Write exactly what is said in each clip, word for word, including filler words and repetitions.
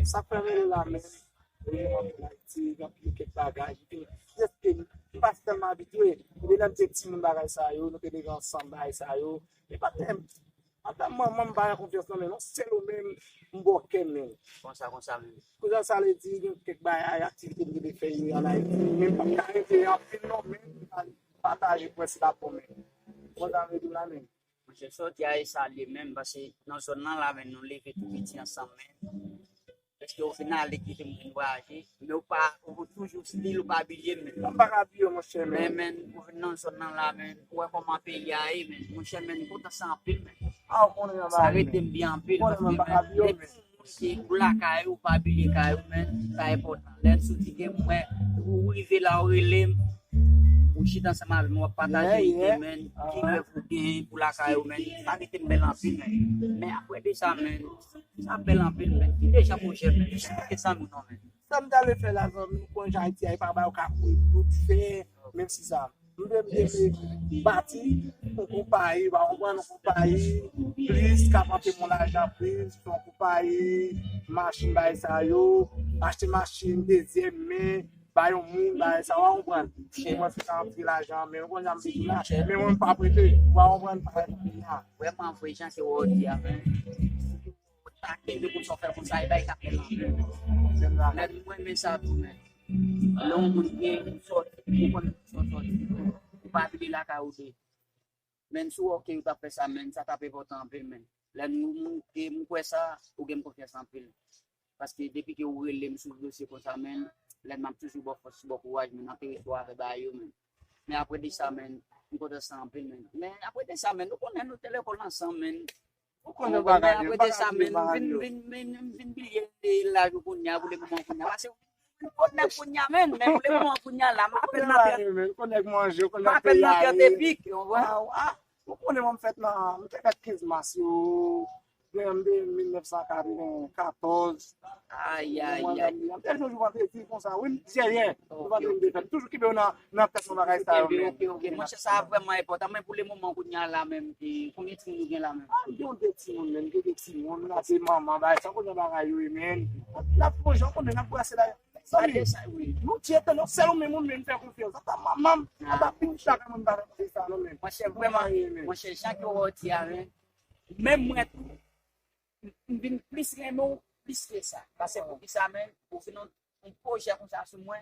Sa fè rele la menm. Rele m anpil Ayiti, gen anpil kèk bagay. Epi, epi, m pa tèlman abitye. Epi lè m te timoun bagay sa yo, nou te leve ansanm bagay sa yo. E pa tèm, antan manman m pa gen konfyans nan men non, sèl ou menm m bòkè menm. Konsa, konsa menm. Kouzan sa vle di, gen kèk bagay, aktivite m te fè yo an Ayiti. Men m pa ka rete anpil non, men pataje prensip la pou men. Konsa vle di la menm. Monchè, sòti a e salye menm, paske nan zòn nan la menm, nou leve tou piti ansanm menm. Èske ou fin ale kite m vin vwayaje? Men ou pa, ou toujou stil, ou pa bliye m, men. M pa ka bliye w, monchè, men. Men, men, ou vin nan zòn nan la, men. Ou wè kòman peyi a ye, men. Monchè, men, m kontan sa anpil, men. A, ou konnen nan bagay, men. Sa rete m byen anpil, paske, men, depi ou moun ki ou lakay ou, pa bliye kay ou, men. Sa enpòtan. Lè n soti gen mwen, ou rive la, ou rele m. Ou chita ansanm avè m, w ap pataje ide, men. Ki rèv ou gen pou lakay ou, men. Sa rete m bèl anpil, men. Men apre de sa, men, sa bèl anpil, men. Ki deja pwojè, men. Jis kite sa moun non, men. Sa m ta vle fè la, zanmi, ou konn jan Ayiti a ye, pa ba yo ka kouri bout fè, menm si sa. M vle, m vle bati yon konpayi, w pa konprann, yon konpayi plis, k ap rantre m yon lajan plis, fè yon konpayi, machin, bagay sa yo, achte machin dezyèm men, bay yon moun, bagay sa, w pa konprann. Pou mwen, se sa antre lajan, men ou konn jan m di la, men mwen, m pa prete, w pa konprann, bagay sa. Vrèman vre, jan ke w di a, men. Ou ta kenbe konsa, w fè konsa, e bay sa fè nan. Lè nou renmen sa tou, men. Lè yon moun gen sòti, ou konn sòti. Ou pa vle lakay ou de. Men si w ok, ou t ap fè sa, men, sa t ap enpòtan anpil, men. Lè nou, nou, e m kwè sa, ou gen m konfyans anpil. Paske depi ke ou rele m sou dosye konsa, men, lè m ap toujou ba w fòs, ba w kouraj, men, antere sou avè bagay yo, men. Men apre de sa, men, m kontan sa anpil, men. Men apre de sa, men, nou konnen nou te lekòl ansanm, men. Ou konnen bagay yo, apre de sa, men, m vin, vin, vin, m vin bliye laj ou kounye a, pou le moman kounye a. Paske m konn nèg kounye a, men, men pou le moman kounye a la, m apèl nan tèt, men, ou konnen nèg manje, ou konnen m apèl nan tèt epik, ou konprann? Ou konnen mwen m fèt nan, m te fèt kenz mas yo, de, de mil nèf san katrevenkatòz. Ay, ay, ay. M te jwe jou vandredi konsa, wi, m dyèyè. Jou vandredi m te fèt. Toujou kenbe yo nan, nan tèt mwen bagay sa yo, men. Ok, ok, ok. Monchè, sa vrèman enpòtan. Men pou le moman, kounye a la menm, e, konbyen timoun ou gen la menm? A, m gen yon de timoun, men, m gen de timoun, m ap de manman, bagay sa, konnen bagay yo ye, men. N ap pwonje, konnen n ap brase la. Zanmi, nou di etan, non, sèl ou menm, ou menm fè konfyans. Ata manman m, ata pini chak moun pa fè sa, non, men. Monchè, vrèman, monchè, jan ke w di a, men, menm mwen tou, m, m vin plis renmen w plis ke sa. Paske poukisa, men, ou vin yon, yon pwojè konsa sou mwen,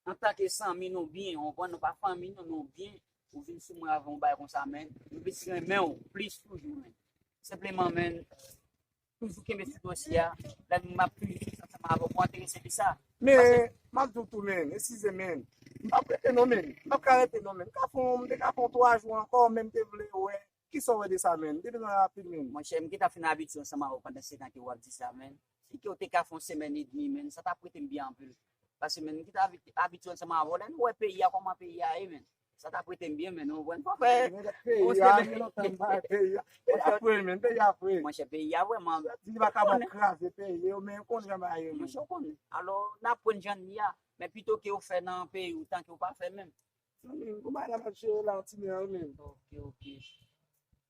antanke zanmi nou byen, ou konprann, nou pa fanmi nou, nou byen, ou vin sou mwen avè yon bagay konsa, men, m plis renmen w plis toujou, men. Senpleman, men, toujou kenbe sou dosye a. Lè m ap toujou ansanm avè w pou enterese de sa. Men, m ap di w tou, men, eskize, men. M p ap rete non, men. M p ap ka rete non, men. M ka fè yon, m te ka fè yon twa jou ankò, men m te vle wè kisa w wè de sa, men. M te bezwen rapid, men. Monchè, m gentan fin abitye ansanm avè w pandan setan ke w ap di sa, men. Si ke w te ka fè yon semèn edmi, men, sa t ap rete m byen anpil. Paske, men, m gentan abi-, abitye ansanm avè w. Lè nou wè peyi a, kòman peyi a ye, men. Sa t ap rete m byen, men, ou konprann? Fò fè. Peyi a, gen lontan m pa wè peyi a. Peyi a fre, men, peyi a fre. Monchè, peyi a vrèman. Di li pa ka bon kraze peyi yo, men ou konn jan bagay yo, men. Monchè, ou konnen. Alò, n ap pran jan n ye a. Men pito ke ou fè nan peyi ou, tanke ou pa fè menm. Zanmi m, gon bagay la m ap jere la, yon ti nè, wi, men. Ok, ok.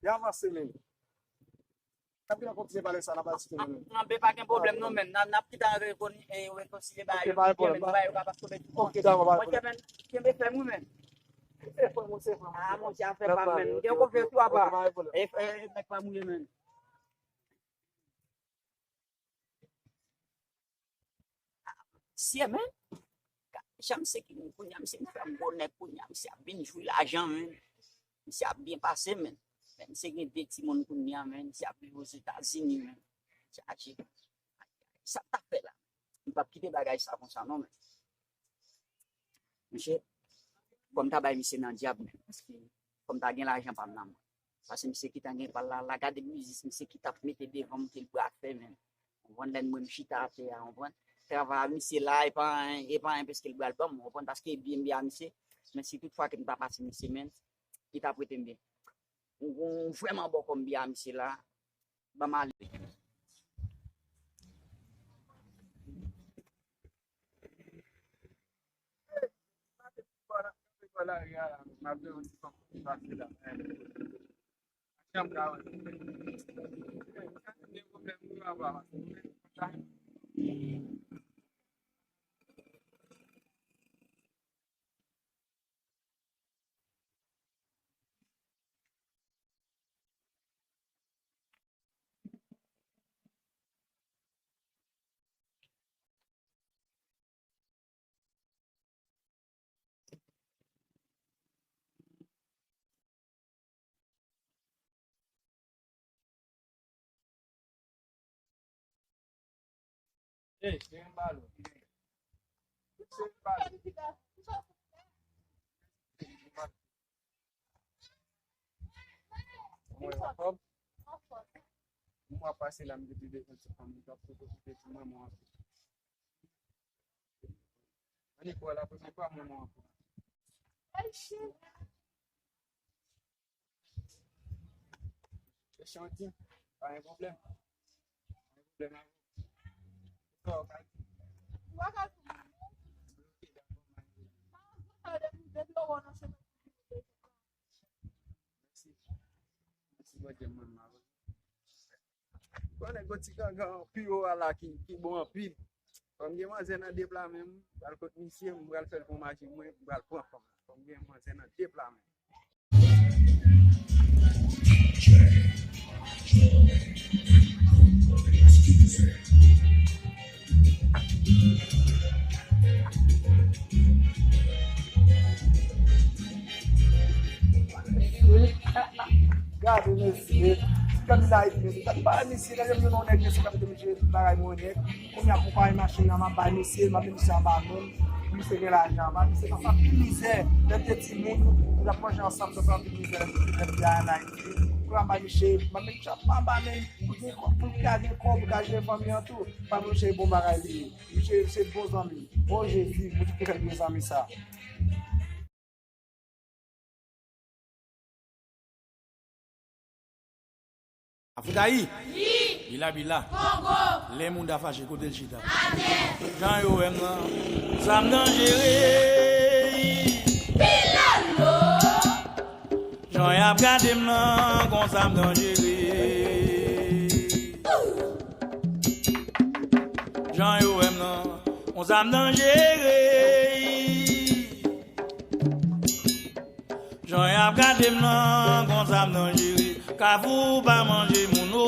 Y avanse, men. N ap gentan kontinye pale sa, n ap al site nou menm. Anben, pa gen pwoblèm non, men. N a, n ap gentan rekon-, e, rekonsilye bagay yo, men, bagay yo kapab tonbe tou. Ok, dakò, pa gen pwoblèm. Monchè, men, kenbe fèm, wi, men. Se frè m, se frè m. A, monchè, afè pa m, men. M gen konfyans ou apa. E, e, nèg pa m ou ye, men. Sye, men. Jan misye ki kounye a, misye vin fè m gwo nèg kounye a, misye ap vin jwi lajan, men. Misye ap byen pase, men. Men misye gen de timoun kounye a, men. Misye ap viv Ozetazini, men. Chaje. Sa m t ap fè la? M p ap kite bagay sa konsa, non, men. Monchè, fò m ta bay misye nan dyab, men. Paske fò m ta gen lajan pa m nan men. Paske misye ki ta gen pa l la, la gade biznis misye ki t ap mete devan m ke l pral fè, men. Ou konprann, lè n mwen m chita atè a, ou konprann. Travay a misye la, e pa anyen, e pa anyen plis ke l pral ban m, ou konprann, paske e byen m ye a misye. Men si tout fwa ke m ta pase misye, men, li t ap rete m byen. Ou, ou vrèman bòkò m byen a misye la, ban m ale. Janm ka wè. Gen pwoblèm pou yo ava. Ey, se yon balon. Se yon balon. Mwen anfòm. Mwen ap pase la, m te pede konn ti fanm, m t ap foto sou peti manman an. Annik wè la, premye fwa mwen mwen anfòm. Ay, cheri. Echanti, pa gen pwoblèm. Pa gen pwoblèm avè w. Sa w ka di? Ou pa ka di. Ok, dakò, m a di. Mèsi. Mèsi Bondye, mwen, m a Konnen gon ti gangan pi wo a la ki, ki bon anpil. Kòm gen manzè nan de pla men m, m pral kot misye, m pral fè l pou maji mwen, m pral pran fanm nan. Kòm gen manzè nan de pla men m. Gade mesye, ti kandidat mesye, gade bay misye, gade m jwenn yon nèg mesye k ap ede m jere tout bagay mwen nèt. Kounye a pou pare machin nan, m ap bay misye, m ap met misye anba men m, pou misye gen lajan anba, misye pase anpil mizè, lè m te timoun, nou t ap manje ansanm, nou t ap fè anpil mizè, lè m te, lè m te an Ayiti. Kounye a m bay misye, m ap met misye anba men m, pou gen kòb, pou l ka gen kòb, pou l ka jere fanmi an tou. Pa pou misye bon bagay li ye. Misye se bon zanmi. O Jezi, Bondye ki fè l gen zanmi sa. Afoutayi! Wi! Bila bila! Kongo! Lè mouda fache, kote l chita? Atè! Jan yo wè m nan, sa m danjere. Pilolo! Jan y ap gade m nan, konsa m danjere. Jan yo wè m nan, konsa m danjere. Jan y ap gade m nan, konsa m danjere. Kafou pa manje moun o.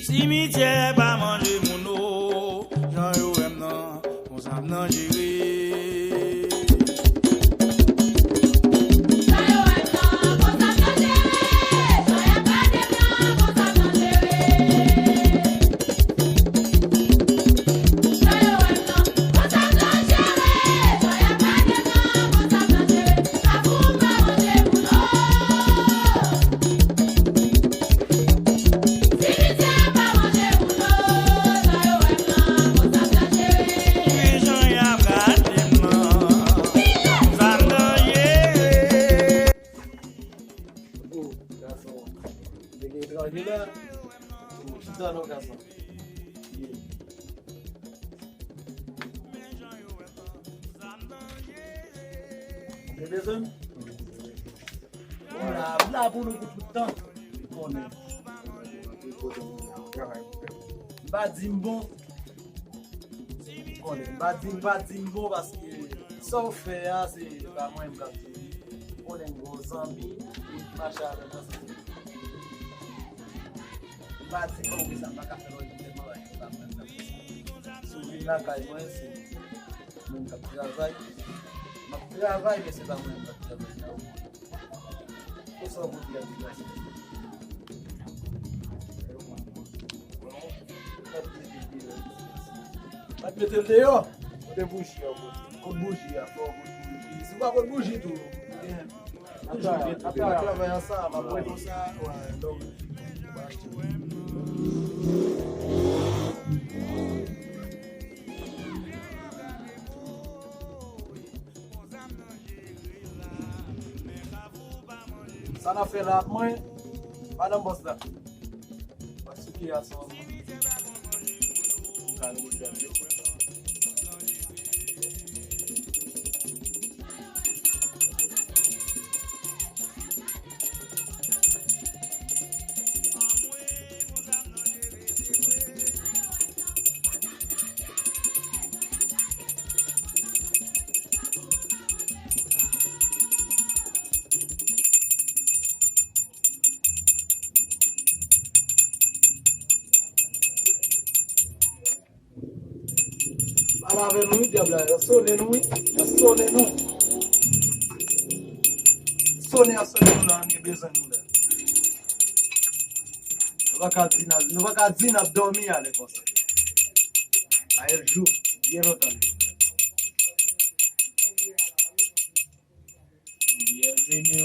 Simityè pa manje moun o. Jan yo wè m nan, konsa m danjere. Gason, nèg etranje la. Chita non, gason. Ou bezwen m? M la, m la pou nou pou tout tan. Ou konnen. M pa di m bon. Ou konnen. M pa di, m pa di m bon paske sa w fè a, se pa mwen m k ap di w li. Ou konnen m gen yon zanmi, li mache avè m nan santi. M pa di, bon, men sa m pa ka fè lòt, li tèlman bagay, se pa mwen k ap fè sa. Si w vin lakay mwen, se mwen k ap travay. M ap travay, men se pa mwen k ap travay la. Konsa w konn fè ti gason. Pa t mete l deyò. Kote bouji a, kote? Kot bouji a, fò w kot bouji. Si w pa kot bouji tou, ou gen. Toujou gen travay ansanm, apre konsa, wè, donk, w achte. Sa n ap fè la ak mwen, madanm bòs la. Paske a son. Pale avè nou wi, dyab la, yo sone nou wi, yo sone nou. Sone a sone nou la, nou gen bezwen nou la. Yo pa ka di n ap, nou pa ka di n ap dòmi ale konsa. Ayèl jou, byen lontan. Yè, Zili o,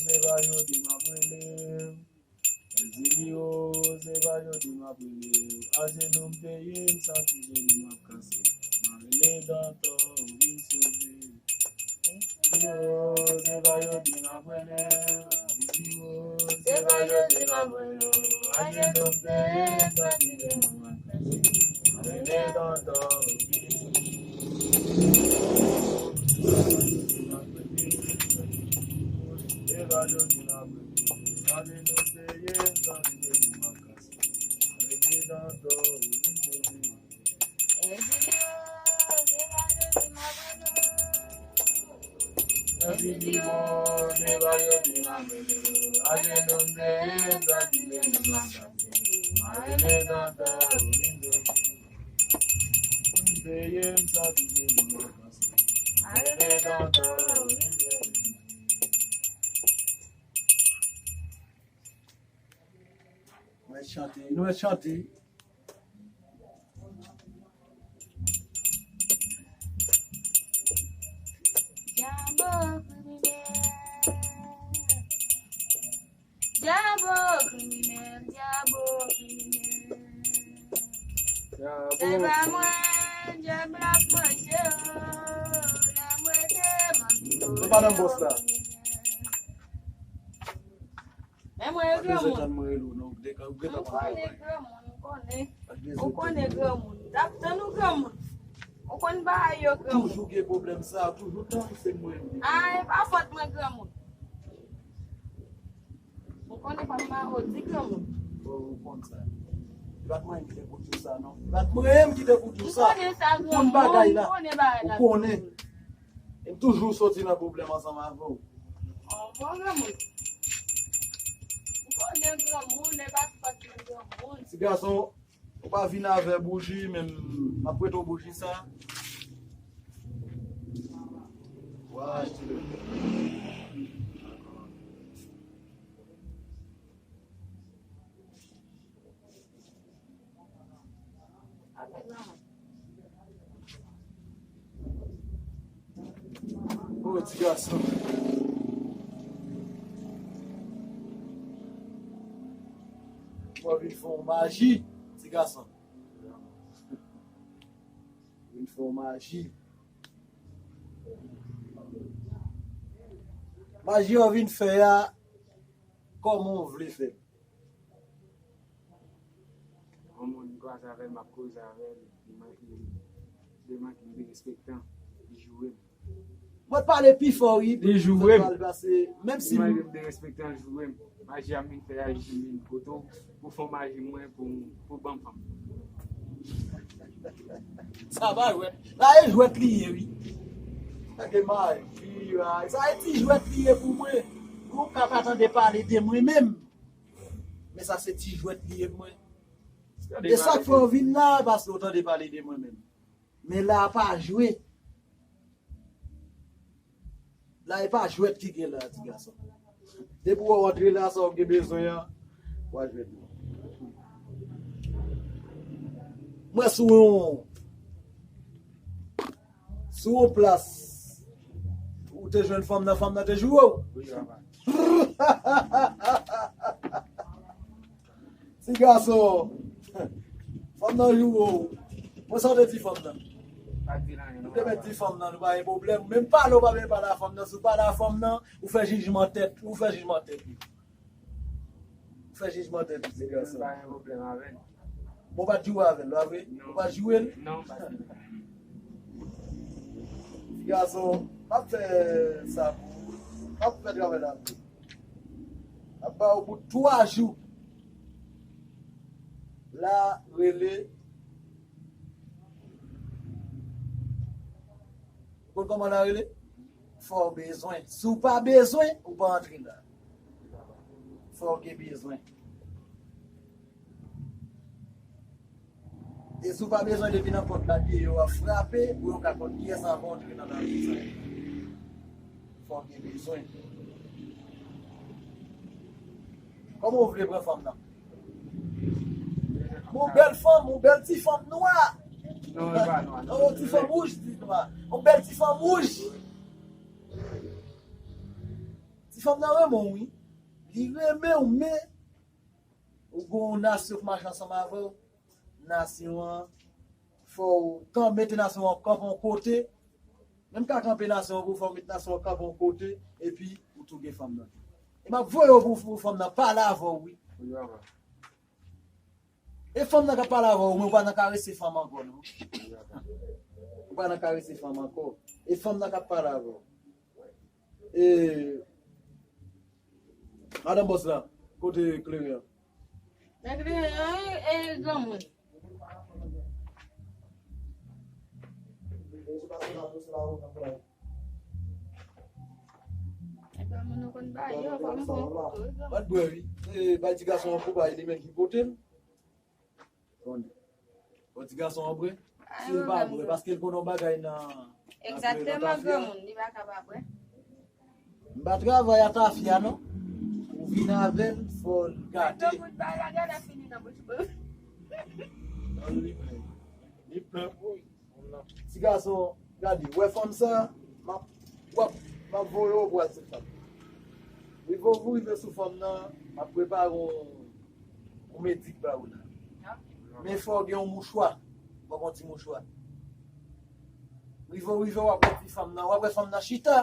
se pa jodi m ap rele. Zili o, se pa jodi m ap rele. Ajenou m te ye, m santi jenou m ap kase. M a rele dòktè, ou vin sove. Zili o, se pa jodi m ap rele. Zili o, se pa jodi m ap rele. Ajenou m te ye, m santi jenou m ap kase. M a rele dòktè, ou vin sove. Mwen chante, nou mèt chante. Dyabo kriminèl. Dyabo kriminèl, dyabo kriminèl. Dyabo. Se pa mwen, dyab la ap manje w. Lè m rete, m ap viv. Se pa nan bòs la. Men mwen e granmoun. Ou konnen granmoun, ou konnen. Ou konnen granmoun. Dap tann ou granmoun. Ou konn bagay yo granmoun. Toujou gen pwoblèm sa, toujou tann se mwen. A, e pa fòt mwen granmoun. Ou konnen pa m mawodi granmoun. Bon, ou konn sa. E pa t mwen ki te pou di w sa, non. E pa t mwen ki te pou di w sa. Ou konnen sa granmoun, ou konnen bagay la. Ou konnen. E m toujou soti nan pwoblèm ansanm avè w. An bon granmoun. Ou konnen granmoun, e pa t fòt mwen granmoun. Ti gason, ou pa vin avè bouji, men m ap prete w bouji sa. Wa achte. O, ti gason. Mwen vin fè yon maji, ti gason. Vin fè yon maji. Maji an vin fè a, kòman w vle fè l? Yon moun kwaze avè l, m ap koze avè l, li manke m, li manke m derespektan, li joure m. Mwen pale pi fò, wi. Li joure m. Menm si li manke m derespektan, li joure m. Maji a m vin fè a, li vin kote w pou fè maji mwen, pou, pou ban m fanm. Sa pa jwèt. Sa e jwèt li ye, wi. Sa ke maji, sa e ti jwèt li ye pou mwen. Ou ka pa tande pale de mwen menm. Men sa se ti jwèt li ye pou mwen. E sa k fè w vin la, paske w tande pale de mwen menm. Men la a pa jwe. La e pa jwèt ki gen la, ti gason. Depi w antre la, sa w gen bezwen an, w a jwenn li. Mwen sou yon, sou yon plas, ou te jwenn fanm nan, fanm nan te joure w. Wi, papa. Ti gason, fanm nan joure w. Mwen sa w te di fanm nan? Pa di l anyen, non, papa. Ou te mèt di fanm nan, nou pa gen pwoblèm. Menm pale, w pa menm pale a fanm nan. Si w pale a fanm nan, ou fè jijman tèt, ou fè jijman tèt li. Ou fè jijman tèt li, ti gason. Mwen pa gen pwoblèm avè l. Bon, w pa t joure avè l, pa vre? Non. Ou pa t joure l? Non, m pa t joure l. Ti gason, m ap fè sa pou ou. M ap fè travay la pou ou. M ap ba ou pou twa jou. La rele. Ou konn kòman la rele? Fò w bezwen. Si w pa bezwen, ou pa antre la. Fò w gen bezwen. E si w pa bezwen, depi nan pòt la, li ye, yo ap frape, pou yo ka konn kiyès avan w antre nan lakou sa. Fò w gen bezwen. Kòman w vle pran fanm nan? Yon bèl fanm, yon bèl ti fanm nwa. Non, e pa nwa, non. Yon ti fanm wouj, ti nwa. Yon bèl ti fanm wouj. Ti fanm nan renmen w, wi. Li renmen w, men ou gon yon nasyon k mache ansanm avè w. Nasyon an, fò w kan mete nasyon an kanpe yon kote. Menm ka kanpe nasyon an pou fò w mete nasyon an kanpe yon kote, epi ou tou gen fanm nan. E m ap voye w pou, pou fanm nan pale avè w, wi. E fanm nan k ap pale avè w, men ou pa nan karese fanm ankò, non. Ou pa nan karese fanm ankò. E fanm nan k ap pale avè w. E, madanm bòs la, kote kleren an? Nan kleren an, e, e granmoun. E granmoun nou konn ba yo, fò m pran. Mwen bwè, wi. E, bay ti gason an pou bay li menm ki pote l. Bon, ti gason an bwè. Si l pa bwè, paske l konnen yon bagay nan, nan prezantasyon. Egzakteman, granmoun, li pa ka pa bwè. M pa travay a tafya, non. Ou vin avè l, fò l gate. Granmoun, bagay la fini nan bouch mwen. Non, li plen. Li plen. Ti gason, gade, wè fanm sa, m ap, w ap, m ap voye w pou al sou fanm. Rive w rive sou fanm nan, m ap prepare yon, yon medik ba ou la. Men fò w gen yon mouchwa. Fò w gen yon ti mouchwa. Rive w rive, w ap wè ti fanm nan, w ap wè fanm nan chita.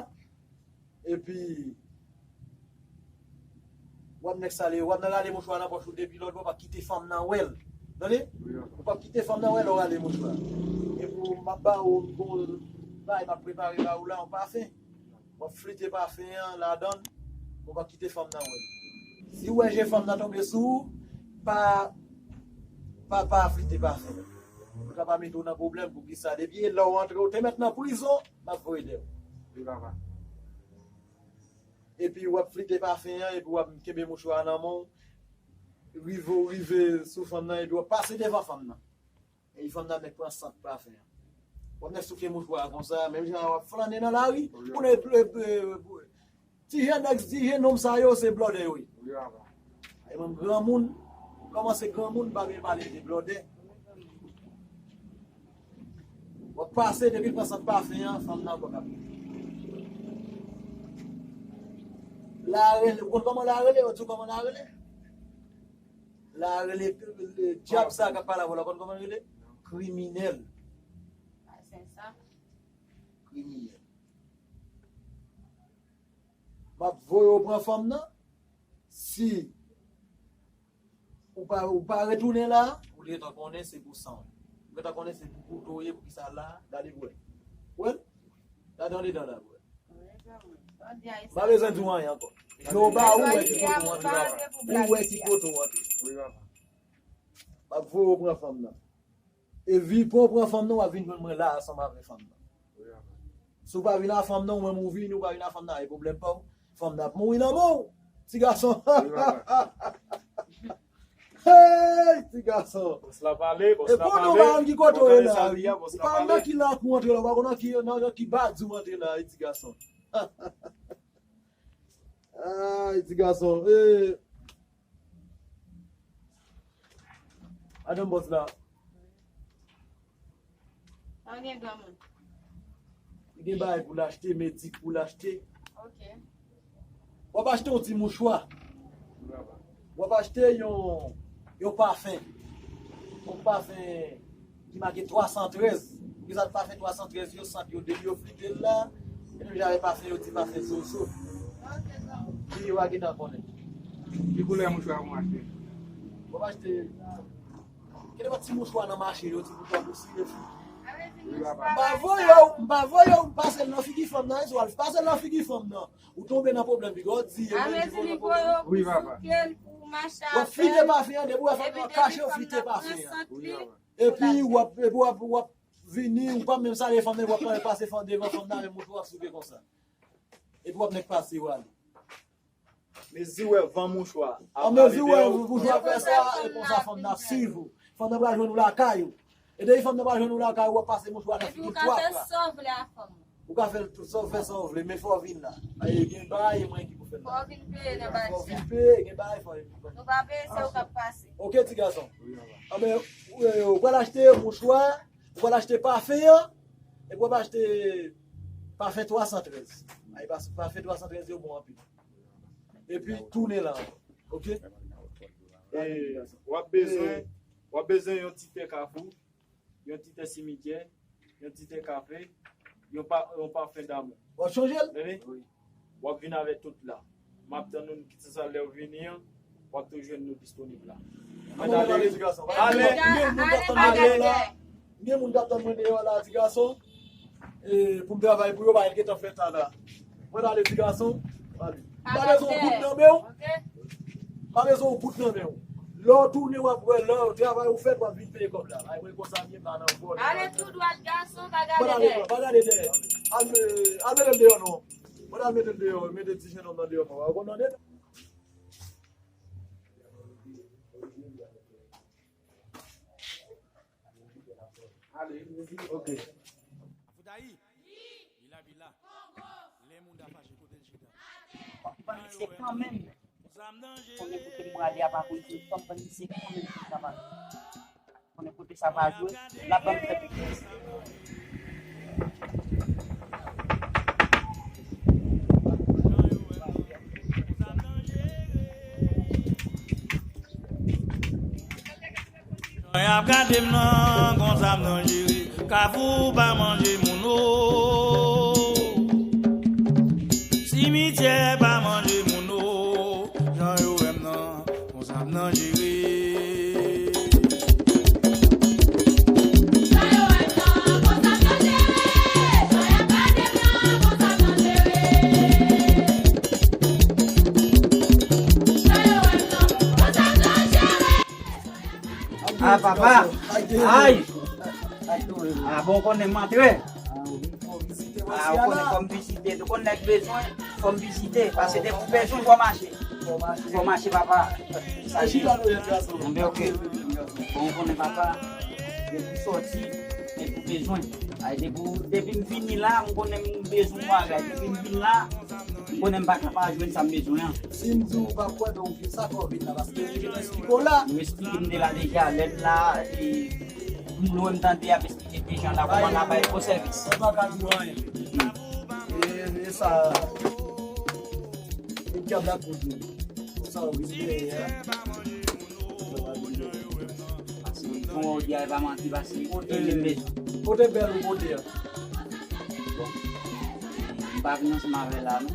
Epi, w ap nèk sale, w ap nan rale mouchwa nan pòch ou depi lòt bò, w pa kite fanm nan wè l. Tande? Wi, papa. Ou p ap kite fanm nan wè lè w rale mouchwa. Epi, m ap ba ou yon bagay m ap prepare ba ou la, yon pafen. W ap flite pafen an ladan l, ou pa kite fanm nan wè l. Si w wè je fanm nan tonbe sou ou, pa, pa, pa flite pafen an. Pou l ka pa mete w nan pwoblèm, poukisa? Depi e lè w antre, ou te mèt nan prizon, m ap voye dèyè w. Wi, papa. Epi w ap flite pafen an, epi w ap kenbe mouchwa a nan men w, rive w rive sou fanm nan, epi w ap pase devan fanm nan. Epi fanm nan nèk pran sant pafen an. W ap nèk souke mouchwa a konsa, menm jan w ap flannen nan lari, pou nèg, ti jèn nèg, ti jèn nonm sa yo, se blòdè yo ye. Wi, papa. E menm granmoun, kòmanse granmoun, pa vin pale de blòdè. W ap pase, depi l pran sant pafen an, fanm nan ankò k ap rele. La rele, ou konn kòman la rele? Yo di w kòman la rele? La rele, dyab sa k ap pale avè w la, ou konn kòman l rele? Kriminèl. Kriminèl. M ap voye w pran fanm nan. Si ou pa, ou pa retounen la, ou gentan konnen se pou san w. Ou gentan konnen se pou kouto w ye, poukisa la, gade pou wè. Wè l? Gade andedan la pou wè. M pa bezwen di w anyen ankò. Je w ba ou wè ki kote w antre la. Ou wè ki kote w antre. M ap voye w pran fanm nan. E vi pou w pran fanm nan, w ap vin jwenn mwen la ansanm avè fanm nan. Si w pa vin a fanm nan, ou menm ou vini, ou pa vin a fanm nan, e pwoblèm pa w. Fanm nan ap mouri nan men w, ti gason. Hey, ti gason. Bòs la pale, bòs la pale. E pou nou pa konn ki kote w ye la, wi. Ou pa konn nan ki lakou w antre la, ou pa konn nan ki, nan ki badi w antre la, wi, ti gason. Ay, ti gason. Eh. Madanm bòs la. Sa w gen granmoun? Li gen bagay pou l achte, medik pou l achte. Ok. W ap achte yon ti mouchwa. W ap achte yon, yon pafen. Yon pafen ki make twa san trèz. Poukisa pafen twa san trèz yo, sant yo, depi yo flite l la, e nou jare pafen yo, ti pafen soso. Ok, granmoun. Ki yo a gentan konnen. Ki koulè mouchwa pou m achte? W ap achte Kite yon ti mouchwa nan mache yo, ti mouchwa pou siye figi. M pa voye w, m pa voye w, m pase l nan figi fanm nan, Eswal, pase l nan figi fanm nan. Ou tonbe nan pwoblèm, piga w di, e mwen ki voye w nan pwoblèm. Wi, papa. W ap flite pafen an, depi w wè fanm nan kache, w flite pafen an. Wi, papa. Epi w ap, epi w ap, w ap vini, ou pa menm salye fanm nan, w ap pase fanm devan fanm nan, men mouchwa w ap souke konsa. Epi w ap nèk pase, w ale. Mezi w wè van mouchwa ap ale dèyè w. An mezi w wè mouchwa ap fè sa, e konsa fanm nan ap swiv ou. Fanm nan pral jwenn ou lakay ou. E depi fanm nan pral jwenn ou lakay ou, w ap pase mouchwa nan figi l twa fwa. Ou ka fè l tout sa w fè, sa w vle, men fò w vin la. Ay, gen bagay, e mwen ki pou fè l la. Fò w vin peye nan bal sa. Fò w vin peye, gen bagay, fò w vin peye. Nou pa peye, se ou k ap pase. Ok, ti gason. Anben, ou, ou pral achte mouchwa, ou pral achte pafen an, epi w ap achte pafen twa san trèz. Ay, pa- pafen twa san trèz yo bon anpil. Epi tounen la. Ok? E, w ap bezwen, w ap bezwen yon ti tè kafou, yon ti tè simityè, yon ti tè kafe, yon pa- yon pafen damou. W ap chanje l? Tande? W ap vin avè tout la. M ap tann ou, kit se sa lè w vini an, w ap tou jwenn nou disponib la. Ann ale, ti gason. Ale. Gen moun k ap tann mwen deyò la. Gen moun k ap tann mwen deyò la, ti gason. E, pou m travay pou yo, bagay gentan fèt la. Mwen ale, ti gason. Ale. M pa bezwen yon goud nan men w. M pa bezwen yon goud nan men w. Lè w tounen, w ap wè, lè travay ou fèt, w ap vin peye kòb la. Ay, mwen konsa m ye, m pa nan vòlè. Ale tou dwat, gason, pa gade dèyè. Pa gade dèyè. Al, al mete l deyò non. Mwen al mete l deyò, mete ti jennonm nan deyò, pa w konn tande. Ok. Afoutayi, bila, bila. Lè moun ta fache, kote l chita? Fò m pran misye kanmenm. Konnen kote m prale a pa kote, fò m pran misye kanmenm pou sa pa. Konnen kote sa va jwe, l ap ban m fè pitit. Jan y ap gade m nan, konsa m nan jere. Kafou pa manje moun o. Simityè pa manje moun o. Jan yo wè m nan, konsa m nan jere. Ah, papa. Ay. Ah, bon, konnen m antre. Ah, ou konnen fò m vizite. Ou konn nèg bezwen, fò m vizite. Paske depi w bezwen, fò w mache. Fò w mache, papa. Sa ye. Anben, ok. Bon, ou konnen, papa. Depi w sòti, depi w bezwen. Ay, depi, depi m vini la, m konnen m bezwen yon bagay. Depi m vin la, m konnen m pa ka pa jwenn sa m bezwen an. Si m di w pa kwè, donk, sa fè w vin la, paske m vin eksplike w la. M eksplike m te la deja, lè m la, e, m lwen m tande y ap eksplike deja la, kòman n a bay bon sèvis. Mwen pa ka di w anyen. E, e sa, e dyab la kout nou. Sa w vin fè a. Paske jan w di a, e pa manti, paske e li m bezwen. Kote bèl ou pote a? Bon. M pa vin ansanm avè l la, non.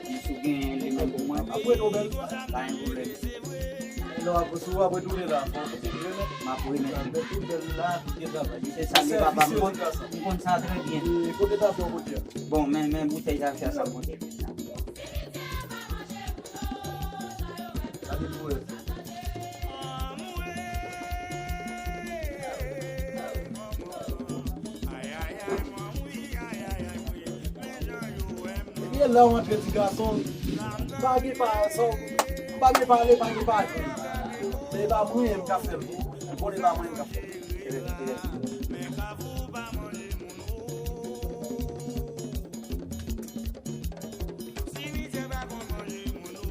Men si w genyen li menm pou mwen, ap prete w bèl. Pa gen pwoblèm. E lè w ap, si w ap retounen la, fò w pote remèt. M ap remèt li. Tout bèl la, tout gen travay. Se sa, li papa m konn, m konn sa trè byen. E kote tafe w pote a? Bon, men, men boutèy tafe a sa m pote. Gade pou wè. Ebyen, lè w antre, ti gason, pa gen pa, pa gen pale, pa gen pale. Men e pa mwen menm k ap fè l pou ou. Ou konnen e pa mwen menm k ap fè l.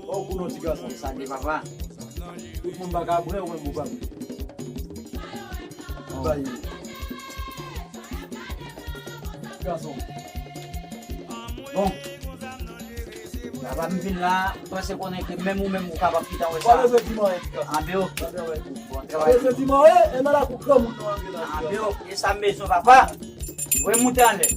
Fò w kou non, ti gason. Sa de papa. Tout moun pa ka bwè, ou menm ou pa bwè. Bay. Ti gason. Bon. Papa, m vin la, m panse konnen ke menm ou menm ou kapab kite wè sa. Pa bezwen di m anyen, ti gason. Anben, ok. Anben, wè. Bon, pa travay. Bezwen di m anyen, e nan lakou granmoun nou antre la, ti gason. Anben, ok. E sa m bezwen, papa. Voye m moute anlè.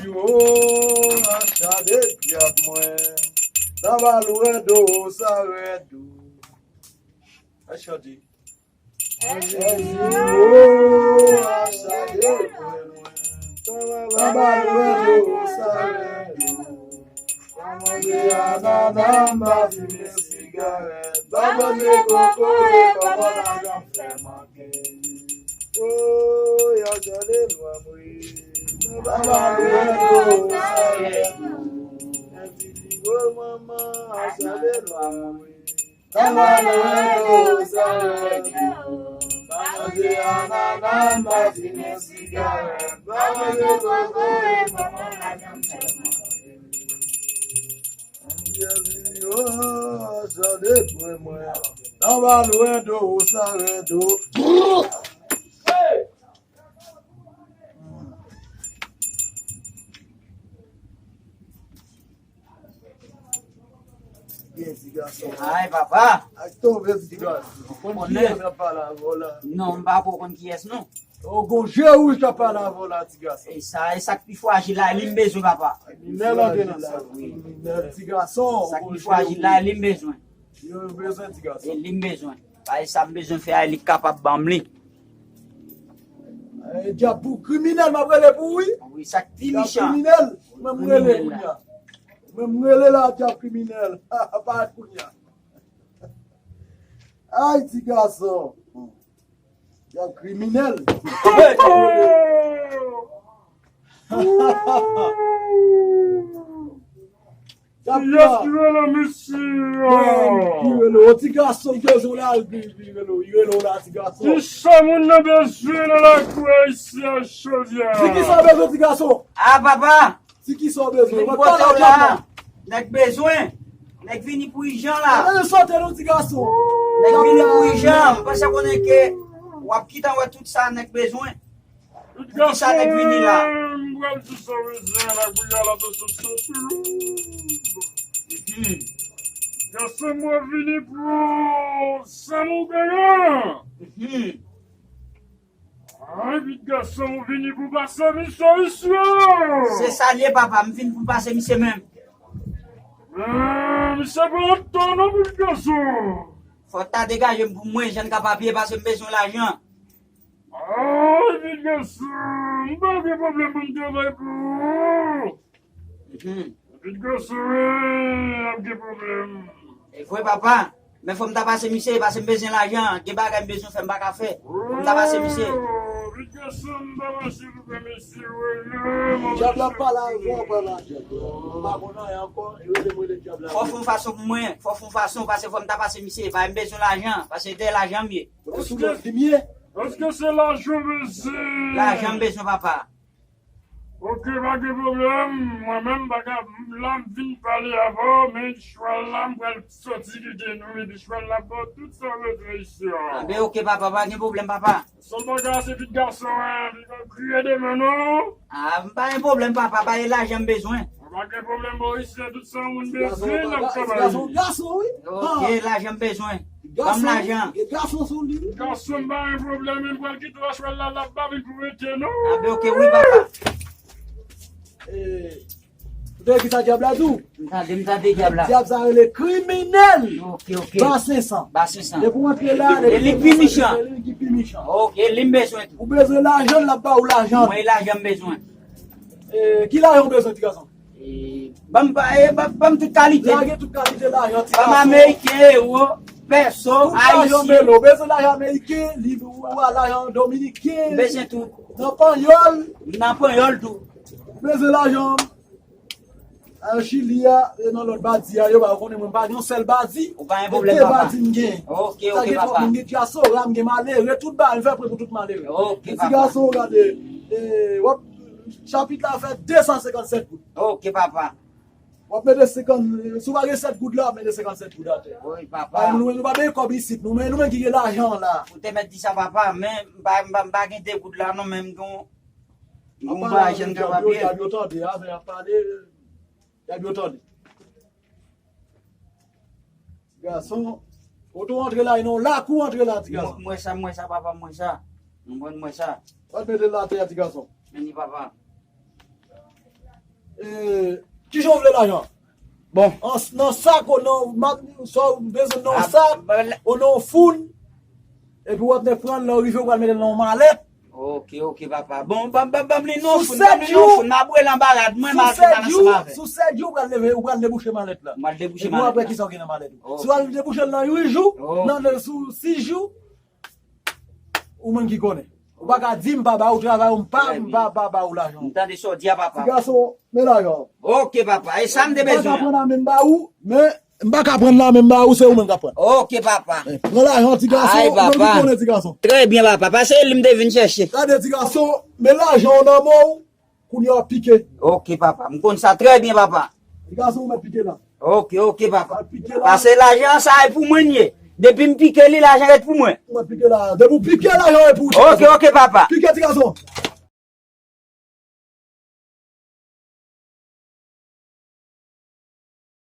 Yo, acha de dyab mwen. Sa va lwen do, sa rèd. Ay, chante. Èzio, acha de lwen. Sa va lwen do, sa rèd. Pa manje anana, m pa fimen sigarèt. Pa manje kokoye, kòman lajan fè manke. O, yo Sa de lwa m wi. Nan ba lwen do sa rèd. Nan ti nivo manman a sa de lwa m wi. Nan ba lwen do sa rèd. Pa manje anana, pa fimen sigarèt. Pa manje kokoye, pa manje lajan sèlman. Nan ba lwen do sa rèd o. Byen ti gason. Ay, papa. Ak tonbe ti gason. Ou konn kiyès k ap pale avè w la? Non, m pa ko konn kiyès non. O gon je wouj k ap pale avè w la ti gason. E sa, e sa k pi frajil la, li m bezwen papa. Minèl antre nan sa. Minèl ti gason. Sa k pi frajil la, li m bezwen. Yo bezwen ti gason. E li m bezwen. Paske sa m bezwen fè a, li kapab ban m li. E dyab pou kriminèl, m ap rele pou ou wi. Wi, sa k pi mechan. Dyab kriminèl, mwen m rele kounye a. Mwen m rele la, dyab kriminèl. Pa kounye a. Ay, ti gason. Dyab kriminèl. Kiyès ki rele misye? Ki rele w? Ti gason bezwen la, li rele w, li rele w la, ti gason. Kisa moun nan bezwen nan lakou a isi a jodi a? Di kisa w bezwen, ti gason? A, papa! Di kisa w bezwen? Vin pote w la. Nèg bezwen. Nèg vini pou ijan la. Nèg sote non, ti gason. Nèg vini pou ijan. M panse konnen ke w ap gentan wè tout sa nèg bezwen. Poukisa nèg vini la? M pral di sa w bezwen la, kounye a la, attention, attention. Gason, mwen vini pou sa m ou genyen. Ay, pitit gason, ou vini pou pase misye, misye. Se sa l ye, papa, m vin pou m pase misye menm. Men, misye pa antan non, pitit gason. Fò w ta degaje m pou mwen, jan n ka papye, paske m bezwen lajan. Ay, pitit gason, m pa gen pwoblèm pou m travay pou ou. Pitit gason, ap gen pwoblèm. E vre, papa. Men fò m ta pase misye, paske m bezwen lajan. Gen bagay m bezwen fè, m pa ka fè. Fò m ta pase misye. Pitit gason, m pa mache pou fè mesye rele. Dyab la pale avè w, pale a dyab la. M pa konn anyen ankò, e rele m rele dyab la. Fò fè yon fason pou mwen, fò fè yon fason, paske fò m ta pase misye. Paske m bezwen lajan, paske se dèyè lajan m ye. Kote sou lòt li m ye? Èske se lajan w bezwen? Lajan m bezwen, papa. Oke, pa gen pwoblèm. Mwen menm, m pa ka, la, m vin pale avè w, men chwal la, m pral soti kite nou, epi chwal la ba w tout sa w bezwen isi a. Anben, oke, papa, pa gen pwoblèm, papa. Sèl bagay, se pitit gason an, li p ap kriye demen, non. A, m pa gen pwoblèm, papa, pa gen lajan m bezwen. Mwen pa gen pwoblèm bò isi, tout sa moun bezwen, n ap travay. Gason, gason, wi. Oke, lajan m bezwen. Ban m lajan. Gason sou li. Gason, m pa gen pwoblèm, men m pral kite w a chwal la, l ap ba vin pou mete, non. Anben, oke, wi, papa. Ou tande kisa dyab la di w? M tande, m tande dyab la. Dyab sa rele kriminèl. Oke, oke. Ba senk san. Ba senk san. Depi w antre la, e li ki pi mechan. E li ki pi mechan. Oke, li m bezwen tou. Ou bezwen lajan, l ap ba w lajan. Mwen, e lajan m bezwen. E, ki lajan w bezwen, ti gason? E, ban m pa, e, ban, ban m tout kalite. Lage tout kalite lajan, ti gason. Ban m ameriken, ewo, pèso, ayisyen. Tout lajan belo. Ou bezwen lajan ameriken, li, ou a lajan dominiken. M bezwen tou. Nan panyòl. Nan panyòl tou. Ou bezwen lajan Chili a, e nan lòt badi a, yo pa konnen mwen pa gen yon sèl badi. Ou pa gen pwoblèm, papa. E de badi m gen. Oke, oke, papa. Sa gen twòp moun, gen dyaspora, m gen malere, tout bagay, m fè pre pou tout malere. Oke, papa. Ti gason, gade, e, w ap, chapit la fè de san senkannsèt goud. Oke, papa. W ap mete senkant, si w pa gen sèt goud la, w ap mete senkannsèt goud atè. Wi, papa. Bay moun, nou pa benyen kòb isit, nou, men nou menm ki gen lajan la. Ou te mèt di sa, papa, men m pa, m pa, m pa gen de goud la, non, men m gen yon bagay jan m kapab ye. Dyab yo tande, avè y ap pale, dyab yo tande. Ti gason, kote w antre la, e nan lakou w antre la, ti gason. M wè sa, m wè sa, papa, m wè sa. M konprann, m wè sa. W al mete l atè a, ti gason. Mèsi, papa. E, kijan w vle lajan? Bon. An, nan sak ou nan, ma-, sa w bezwen nan yon sak, ou nan yon foun, epi w ap nèk pran l, lè w rive, ou pral mete l nan yon malèt. Oke, oke, papa. Bon, ban, ban, ban m li nan yon foun, ban m li nan yon foun, m ap wè l anba rad mwen, m al fè bagay ansanm avè l. Sou sèt jou, ou pral leve, ou pral debouche malèt la. M al debouche malèt la. Epi w ap wè kisa w gen nan malèt ou. Si w al debouche l nan uit jou, nan, sou sis jou, ou menm ki konnen. Ou pa ka di m pa ba ou travay ou, m pa, m pa, pa ba ou lajan. M tande sa w di a, papa. Ti gason, men lajan. Ok, papa. E sa m te bezwen. M pa ka pran nan men m ba ou, men m pa ka pran nan men m ba ou, se ou menm k ap pran. Ok, papa. Pran lajan, ti gason. Ay, papa. Konnen, ti gason. Trè byen, papa. Pase li m te vin chèche. Gade, ti gason, men lajan w nan men w. Kounye a w ap pike. Ok, papa. M konn sa trè byen, papa. Ti gason, ou mèt pike la. Ok, ok, papa. Pase lajan sa e pou mwen l ye. Depi m pike li, lajan ret pou mwen. Ou mèt pike la. Depi w pike, lajan ret pou ou. Ok, ok, papa. Pike, ti gason.